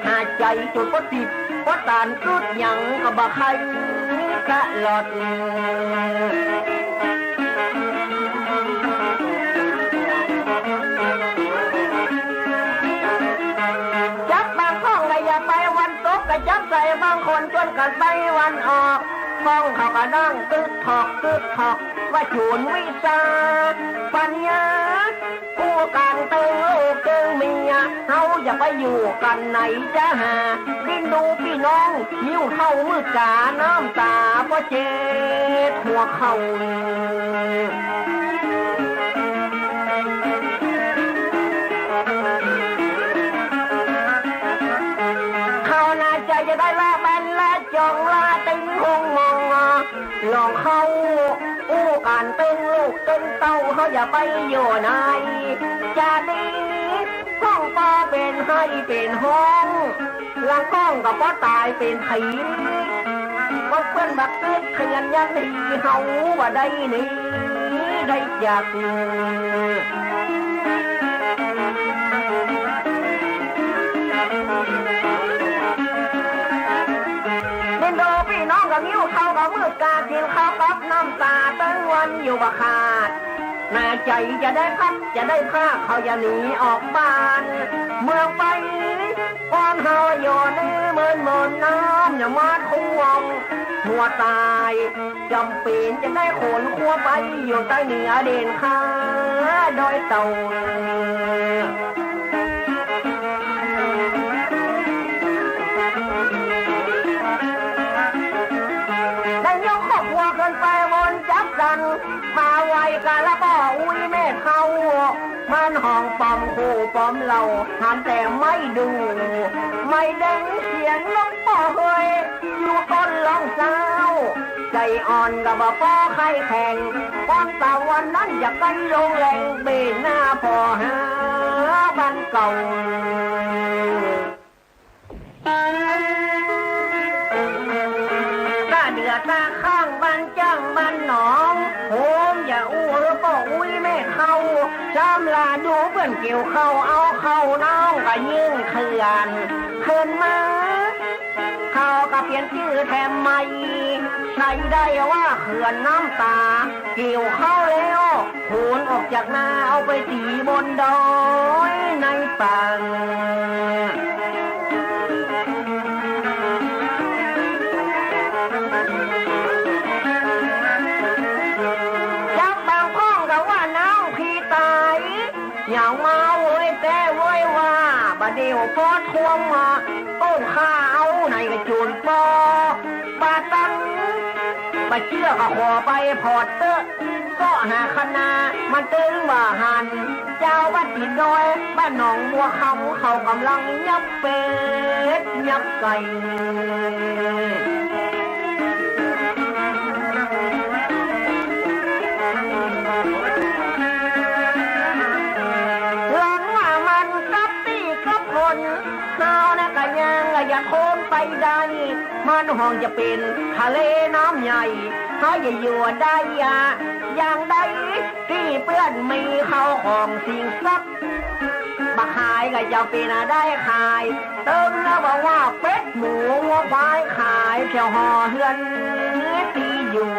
หาใจ๋จุดปอติดปอตานกึดหยังก็บ่ใค่ตลอด จับบางข้องก็อย่าไปวันตก ก็จับใส่บางคนจนกัดไปวันออก ข้องเขาก็นั่งตึกถอกตึกถอก ว่าโจรวิชาปัญญา ผู้การเติงลูกเติงเมีย เฮาอย่าไปอยู่กันไหนจะหา ดินดูปี้น้อง หิ้วเข้ามืดกา น้ำตาบ่เจ็บหัวเข่า เขาน่าจะจะได้ละบันละจองละตึงหงมอง ลองเข้าอู้การเติงลูกเติงเต้า เขาอย่าไปอยู่ในจะดี ข้องปอเป๋นไห้เป๋นฮ้อง หลังข้องก็ปอต๋ายเป๋นผี ก็เปื้อนบักตึกเถื่อนยันดี เฮาบ่ได้หนีได้จาก เดินดูปี้น้องก็หิ้วเข้าก็มืดกา กินข้าวกับน้ำตาตึงวันอยู่บ่ขาด หน้าใจ๋จะได้พัดจะได้พาก เขาอย่าหนีออกบ้านเมืองไป ก่อนเฮาอยู่ในเมืองมนต์น้ำอย่ามาท่วมหัวต๋าย จำเป๋นจะได้ขนครัวไปอยู่ใต้เหนือเด่นข้าดอยเต่า ได้ยกครอบครัวขึ้นไปบนจักจั่น มาไหว้กะละป้ออุ๊ยแม่เฒ่า มันห้องปอมคู่ปอมเหล้า หันแต่ไม่ดู ไม่เด้งเสียงนกป้อเฮย อยู่ต้นร้องเศร้า ใจอ่อนก็บ่ป้อไข้แข็ง ความตาวันนั้นอยากไปลงแรง เบนหน้าพ่อหาบ้านเก่า ตาเดือตาข้างบ้านจ้างบ้านหนอง โหมอย่าอู้เออป้ออุ๊ยแม่เฒ่า จำลาดูเปื้อนเกี่ยวเข้าเอาเข้าน้องก็ยิ่งเถื่อนขึ้นมา เขาก็เปลี่ยนจื้อแถมใหม่ ใส่ได้ว่าเขื่อนน้ำตา เกี่ยวเข้าแล้ว ขนออกจากนาเอาไปตีบนดอยในป่า จักบางข้องก็ว่าน้องพี่ต๋าย อย่างมาโวยแต่โวยว่า บ่าเดี่ยวพอทวงมา โอ้ข้าเอาไหนกระโจนปอ บ่าตัง บ่าเจื้อก็ขอไปพอดเต๊อะ เซาะหาคณะ มันตึงว่าหัน เจ้าวัดติดดอย บ้านหนองบัวคำ เขากำลังยับเป็ดยับไก่ หลัง ได้ มันห้องจะเป๋นทะเลน้ำใหญ่ เขาจะอยู่ได้อย่างใด ตี้เปื้อนมีข้าวของสิ่งทรัพย์ บ่ขายก็จะเป๋นได้ขาย เติมแล้วบอกว่าเป็ดหมูวัวควายขายแถวหอเฮือนตี้อยู่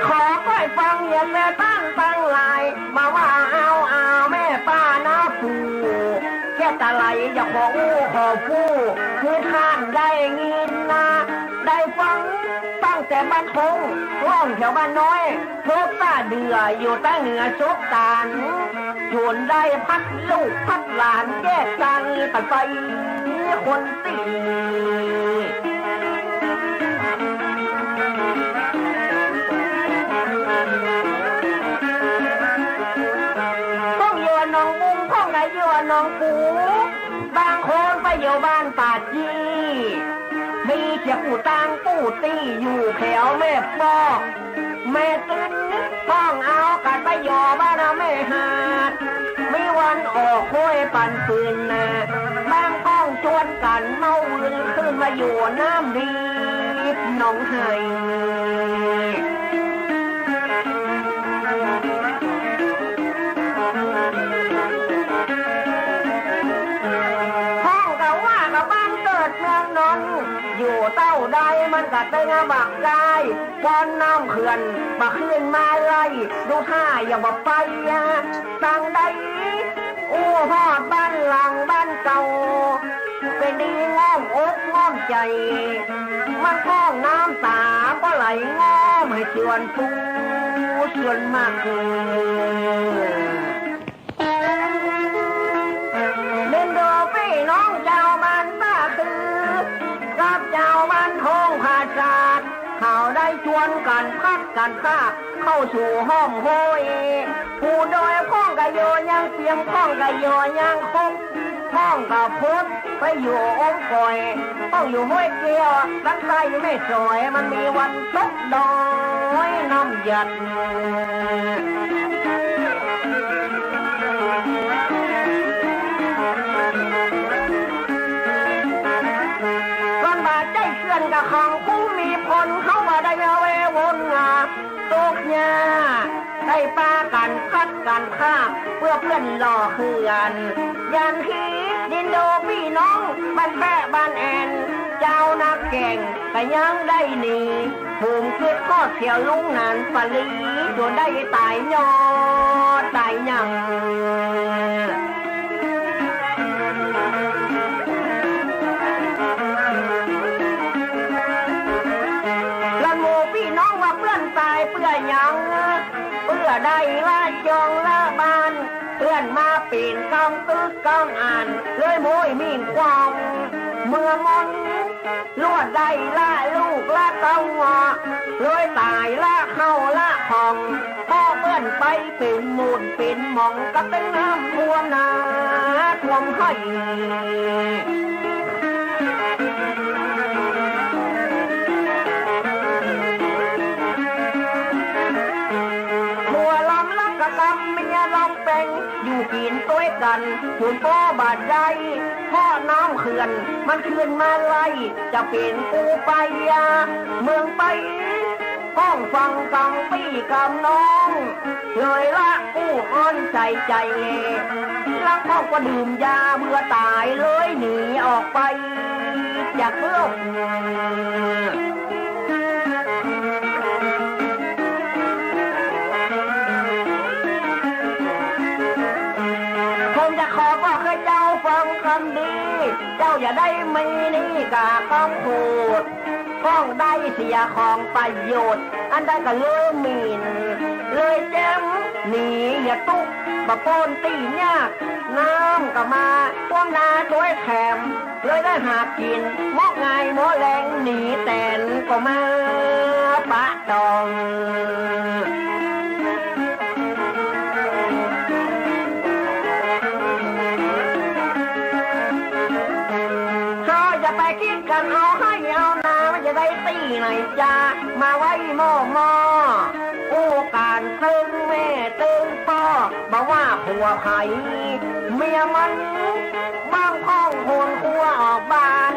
ขอค่อยฟังอย่าแม่ตั้งตั้งหลาย มาว่าเอาเอาแม่ป้านะปู่ แค่ตะไหลอย่าขออู้ขอฟู้ คือท่านได้ยินนะ ได้ฟังตั้งแต่บ้านทง ร้องแถวบ้านน้อย พบตาเดืออยู่ใต้เหนือซบตาน จนได้พัดลูกพัดหลานแยกกันไปคนตี ต้องอยู่หนองบุง ต้องได้อยู่หนองปู บางคนไปอยู่บ้านป่าจี้ มีเสียผู้ตางผู้ตี้อยู่แถวแม่ปอก แม่ตึน ต้องเอากันไปอยู่บ้านแม่หาด มีวันออกห้วยปันปืนนา บางต้องชวนกันเมาอื่นขึ้นมาอยู่น้ำดีหนองไห้ ห้องก็ว่ากับบ้านเกิดเมืองนอน อยู่เต้าใดมันก็เต็งบักได้ ป้อนน้ำเขื่อนมาขึ้นมาไล่ ดูท่าอย่าบ่ไปอะ ตังใดอู้ฮอดบ้านหลังบ้านเก่า เป็นดีง่อมอกง่อมใจ มันก้องน้ำตาก็ไหลง่อมให้ชวนผู้ชวนมากคือ เล่นโดพี่น้องเจ้าบ้านตาคือ กับเจ้าบ้านทองผาสาด เขาได้ชวนกันพัดกันคาบเข้าสู่ห้องโฮย ผู้โดยข้องกะโยยังเตรียมข้องกะโยยังคง ข้องกะพดไปอยู่องค์ก่อย ข้องอยู่ห้วยแก้ว ตั้งใต้แม่สอย มันมีวันตกดอยน้ำหยัด ส่วนบ่าใจเขื่อนกับของผู้มีพล เขาว่าได้มาแววนมาตกหญ้า ได้ปากันพัดกันคาบ เพื่อเพื่อนหล่อเขื่อน ยันที่ดินโดพี่น้องบ้านแพะบ้านแอน เจ้านักแข่งก็ยังได้หนี ผมคิดข้อเสียลุงหนานปลี จนได้ตายยอดตายยัง ละหมู่พี่น้องว่าเปื้อนตายเปื้อหยัง เปื้อได้ละจองละบ้าน เปื้อนมาเป๋นกำตึกกำอ่าน เลยโม้ยมิ่งความ เมื่อมน ลวดได้ละลูกละเต้า เลยตายละเข้าละของ เพราะเปื้อนไปเป๋นหมุนเป๋นหมอง ก็เป็นน้ำท่วมนาท่วมไฮ่ ผัวลำลักกะกำ เมียลำแปง อยู่กินตวยกัน อยู่ก็บ่ได้ เพราะน้ำเขื่อนมันขึ้นมาไล่ จะเป๋นกูไปยาเมืองไป ก้องฟังกำปี้กำน้อง เลยละกู้อ้อนใส่ใจ แล้วก็ก็ดื่มยาเบื่อตาย เลยหนีออกไปจากโลก ผมจะขอบอกให้เจ้าฟังคำดี เจ้าอย่าได้มีหนี้กับกองขูด ต้องได้เสียของประโยชน์ อันใดก็เลยหมิ่น เลยแจ้มหนีอย่าตุ๊กข์ บ่ปล้นตี้ยาก น้ำก็มาท่วมนาช่วยแถม เลยได้หากิน เหมาะง่ายเหมาะแรง หนีแตนก็มาปะตอง เขาจะไปคิดกันเอาไฮ่เอานา มันจะได้ตี้ไหนจ้า มาไว้หม้อหม้อ โอ ผู้การตึงแม่ตึงป้อ บ่ว่าผัวใผ เมียมันบางครั้งโหนหัวออกบ้าน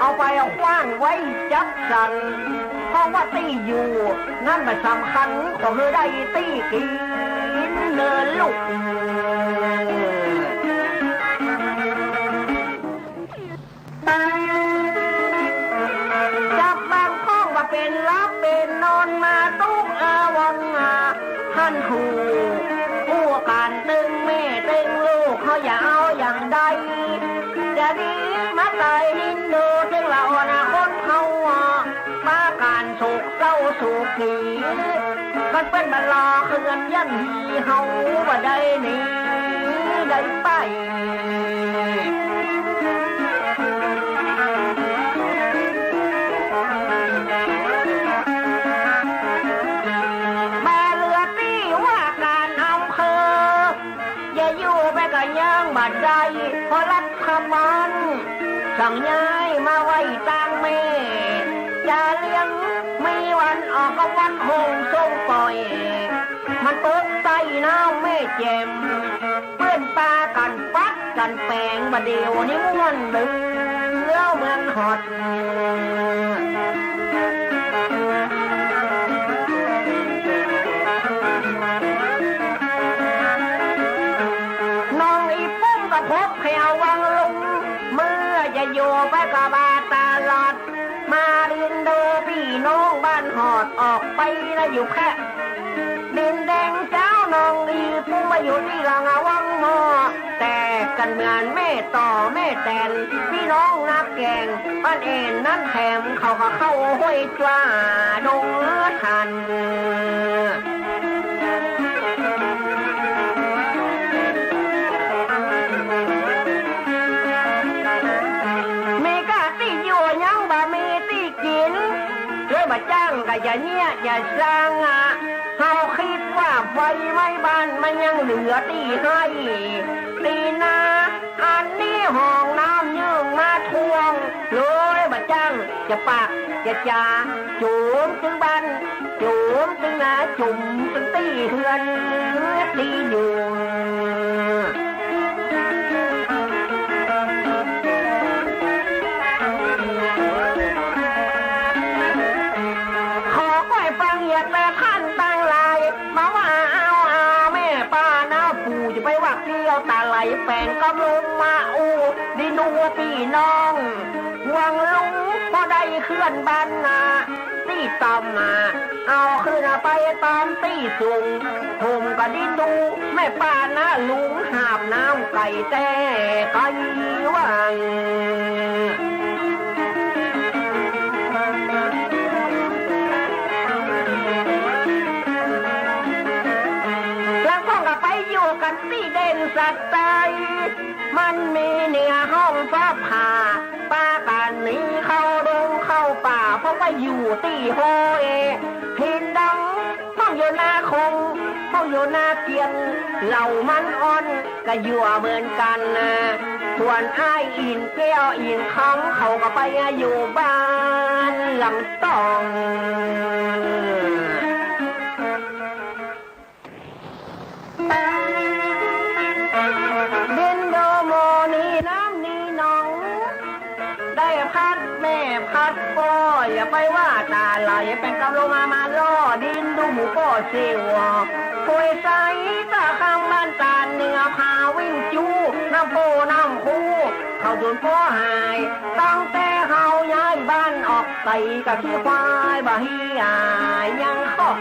เอาไปเอาขว้างไว้จักสัน เพราะว่าตี้อยู่นั้นบ่สำคัญ ขอให้ได้ตี้กินเนินลูก จับบางครั้งว่าเป็นหลับเป็นนอนมาตุ๊กอาวันมา หั้นผู้ ผู้การตึงแม่ตึงลูก เขาอย่าเอาอย่างใด จะดีมาตายนินดูถึงละอ่อนคนเขา ปาการโศกเศร้าโศกหนี มันเป็นบัลลาเฮือนยันฮีเฮาบ่ได้หนีได้ไป มาเหลือตี้ว่าการอำเภอ อย่าอยู่ไปก็ย่างบ่ได้ เพราะรัฐบาลสั่งย้ายมาไว้ตางแม่ จะเลี้ยงมีวันออกกับวันโฮงส่งปล่อย มันตกใต้น้ำแม่แจ่ม เปื้อนปลากันปัดกันแปง บ่าเดียวนี้ม่วนเหลือเมืองฮอด น้องอีปุ้มก็พบแถววังลุง เมื่อจะอยู่ไปก็บ่าตลอด มาดินดูพี่น้องบ้านฮอด ออกไปแล้วอยู่แค่ ดินแดงเจ้าน้องอีปุ้มมาอยู่ที่หลังวังหม้อ แต่กันเหมือนแม่ต่อแม่แตน พี่น้องนักแก่งบ้านเอ็นนั้นแถม เขาก็เข้าห้วยจ้าดงทัน มีกะตี้อยู่ยังบ่มีตี้กิน ด้วยบ่าจ้างก็อย่าเยียะอย่าซังอะ เฮาคิดว่าไฟไหม้บ้านมันยังเหลือตี้ให้ ตี้นา อันนี้ห้องน้ำยื่งมาท่วม เลยบ่าจ้างจะปากจะจา จูมตึงบ้าน จูมตึงนา จุ่มตึงตี้เฮือนตี้อยู่ ขอก้อยฟังอย่าแต่ท่านตังหลาย มาว่าเอาอาแม่ป้าน้าปู่ จะไปว่าเกลี้ยวตาไหลแปงกำลุงมาอู้ ดินดูว่าพี่น้อง วังลุงพอได้เคลื่อนบ้านนา ตี้ตามมา เอาขึ้นไปตามตี้สูง ผมก็ดินดู แม่ป้าน้าลุงหาบน้ำไก่แต่ไกลวัง แล้วก็ไปอยู่กันตี้เด่นสัตว์ใจ มันมีเหนือห้องฟ้าผ่า ปากันหนีเข้าดงเข้าป่า เพราะว่าอยู่ตี้ห้วยหินดำ ห้องอยู่หน้าคง ห้องอยู่หน้าเกียน เหล่ามันอ่อนก็อยู่เหมือนกันนะ ส่วนอ้ายอินแก้วอินคำ เขาก็ไปอยู่บ้านหลังตอง ดินดูหมู่นี้น้ำนี้หนอง ได้พัดแม่พัดพ่อ อย่าไปว่าตาไหล เป็นกำลังมามาล่อ ดินดูหมู่พ่อเสียว ห้วยใสตาคำบ้านตาด เหนือผาวิ่งจู้ น้ำโพน้ำคู เขาจนพ่อหาย ตั้งแต่เขาย้ายบ้านออกไป กะขี้ควายบ่เหียยังคอก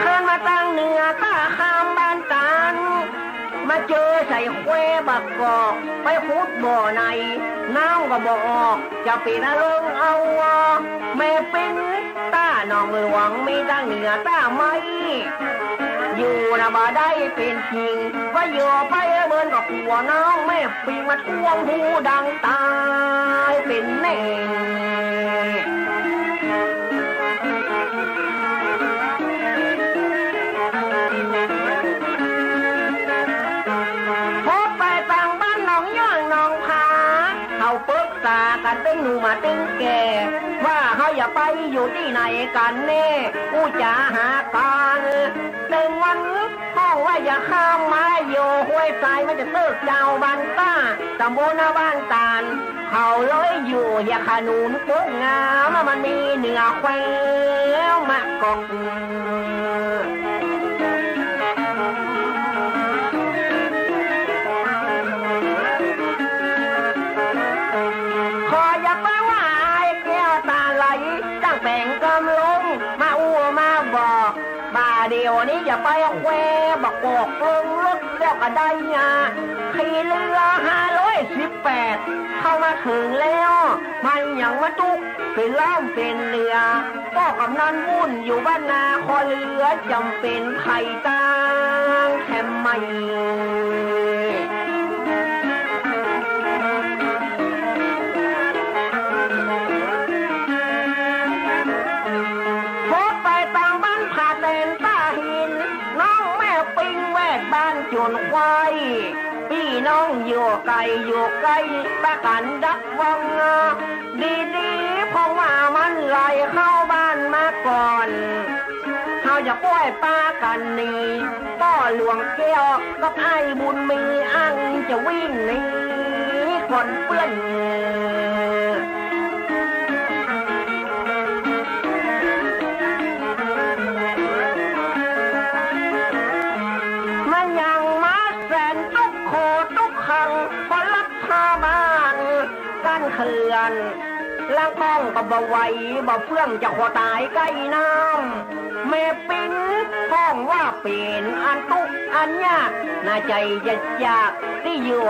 ขึ้นมาตั้งเหนือตาคำบ้านตาด มาเจอใส่แควบักกอก ไปขุดบ่อใน น้ำก็บ่ออก จะเปนอารมณ์เอา แม่ปิ้ง ตาหนองหลวงมีตั้งเหนือตาไม้ อยู่นะบ่ได้เป็นจริง ว่าอยู่ไปเบิ่นก็กลัวน้องแม่ปิ้งมาท่วมหูดังตายเป็นแน่ พอไปต่างบ้านหนองโย มาตึงแก่ว่าเฮาอย่าไปอยู่ตี้ไหนกั๋นแน่ อู้จ๋าหากั๋น เติงวันฮ้องว่าอย่าข้ามมาอยู่ห้วยทราย มันจะเติกเจ้าบ้านต้า ตำบลหน้าบ้านตาล เขาเลยอยู่เฮียขนุนโป๊กงาม มันมีเหนือแควมะกอก ขออย่าไปว่าอายแก้วตาไหล ตั้งแต่งกำลงมาอู้มาบอก บ่าเดี๋ยวนี้อย่าไปแควบักกอกลงรถแล้วก็ได้ยา ขี่เรือห้าร้อยสิบแปด เข้ามาถึงแล้ว มันยังมาตุกเป็นล่ามเป็นเหนือ ป้อกำนันวุ่นอยู่บ้านนา คอเรือจำเป็นไขตังแคมใหม่ พบไปตางบ้านผาแตนต้าหิน น้องแม่ปิงแวดบ้านจวนควาย พี่น้องอยู่ไกลอยู่ใกล้ ประกันดักวัง ดีๆ เพราะว่ามันไหลเข้าบ้านมาก่อน เขาจะป้วยปากันหนี ป้อหลวงแก้วกับไอ้บุญมีอังจะวิ่งหนีก่อนเปื้อน มันยังมาแสนทุกข์โขทุกข์ขัง เพราะรัฐบาล กั้นเขื่อน ล้างคลองก็บ่ไหว บ่เฟื่องจะขอตายใกล้น้ำ แม่ปิ้งฮ้องว่าเป๋นอันทุกข์อันยาก หน้าใจจะจากที่อยู่